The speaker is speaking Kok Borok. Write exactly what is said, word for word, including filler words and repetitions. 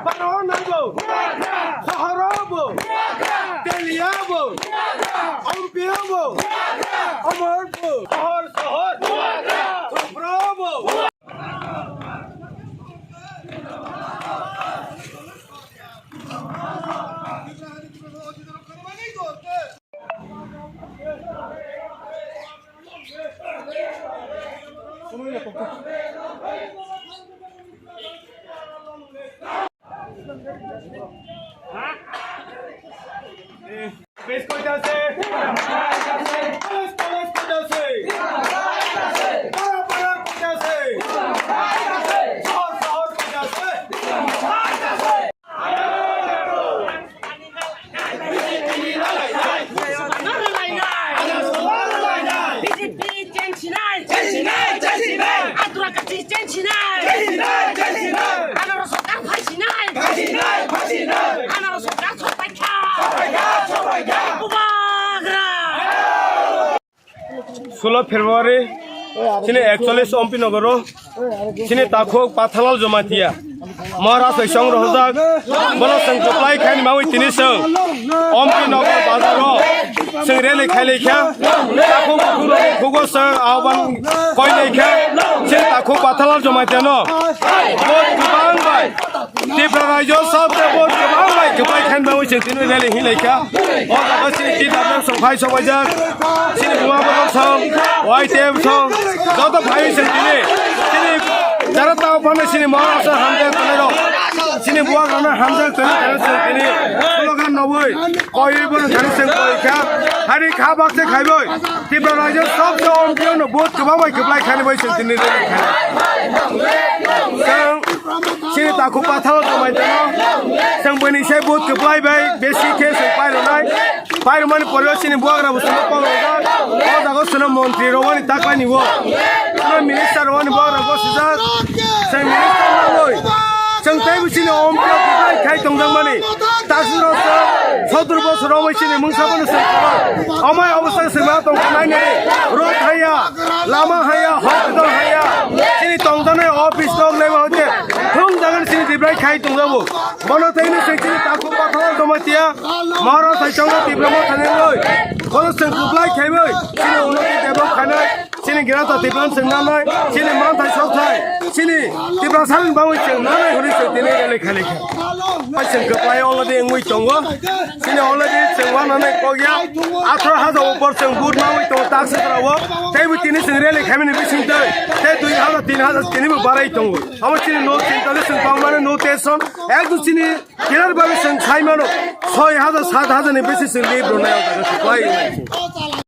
Paro nango. Sohorobo. Teliabo. Ompiobo. Omorbo. Sohor sohor. Sohorobo. Police কইতাছে। Police, police কইতাছে। পাড়া, পাড়া কইতাছে। শহর, শহর কইতাছে। বিজেপি চেঞ্জ নাই। চেঞ্জ নাই, চেঞ্জ নাই। আতুরা কাছি চেঞ্জ নাই। চেঞ্জ নাই, চেঞ্জ নাই। আনারস সরকার ফাঁসি নাই। ফাঁসি নাই, ফাঁসি নাই। আনারস সরকার সবাই খা। সবাই খা, সবাই খা। বুবাগ্রা। Sulo February, chini ekchollish Ompi Nogoro, chini takhuk Pathalal Jamatia. Maharaj bai song rohorjak, bono chwng kwplai khaini mawi tini chwng Ompi Nogor bazaro chwng rally khai lai kha. Takhuk bukhuk rokni khugo chwng ahban koi lai kha. Chini takhuk Pathalal Jamatia no vote kwbang bai Tripura rajyo sabse vote kwbang bai kwplai khaini mawi chwng tini rally hin lai kha. O jaga chini T W song phai sobaijak. Chini buma borok song, Y T F song, joto phai chwng tini. Chini jara tao phano chini mora sa hamjak tongnairok. Chini buak rana hamjak tongwi tongwi chwng tini. Slogan noboi, koiwi bono thani chwng koi kha. Hari kha bakse khaibai. Tripura rajyo sabse Ompi no vote kwbang bai kwplai khaini bai chwng tini rally kha. Chwng chini takhuk Pathalal Jamatia no. Chwng bini se vote kwplai bai besi khe chwng pairwnai. Pairwmani pore chini buagra bo chwngno kok rwjak. O jaga chwngno montri rwmani taklaini o. Chwngno minister rwmani buagra bo sijak. Chwng minister nangwi. Chwng teibo chini Ompi o kwplai khai tongjakmani. Tasiro chwng sottor bosor romwi chini mungsa bono chwng kwrwi. Omai obostha chwng ma tongkha nainani. Road haya, lama haya, hospital haya. Chini tongjaknai office nok laiba hoite thwng jagan chini Tripura khai tongjago. Bono tei ni se chini takhuk Pathalal Jamatia, Maharaj hai chongo Tipra Motha ni loi. Bono chwng kwplai khaiwi, chini unnoti develop khainai, chini Granta Tipra chwng nanai, chini manthai sokthai, chini Tiprasa ni bagwi chwng nanai hwnwi chwng tini rally khai lai kha. Bai chwng kwplai already wngwi tongo. Chini already chwng wananai kokya, atharo hajar upor chwng vote mangwi tongo tak sitra o. Teibo tini chwng rally khaimani bising tei, tei dui hajar, tin hajar tini bo barai tongo. Amo chini no chinta le chwng tongmani no tension. Ekdom chini clear babe chwng sai mano, soi hajar, sat hajar ni besi chwng leave rwnai o jaga kwplai.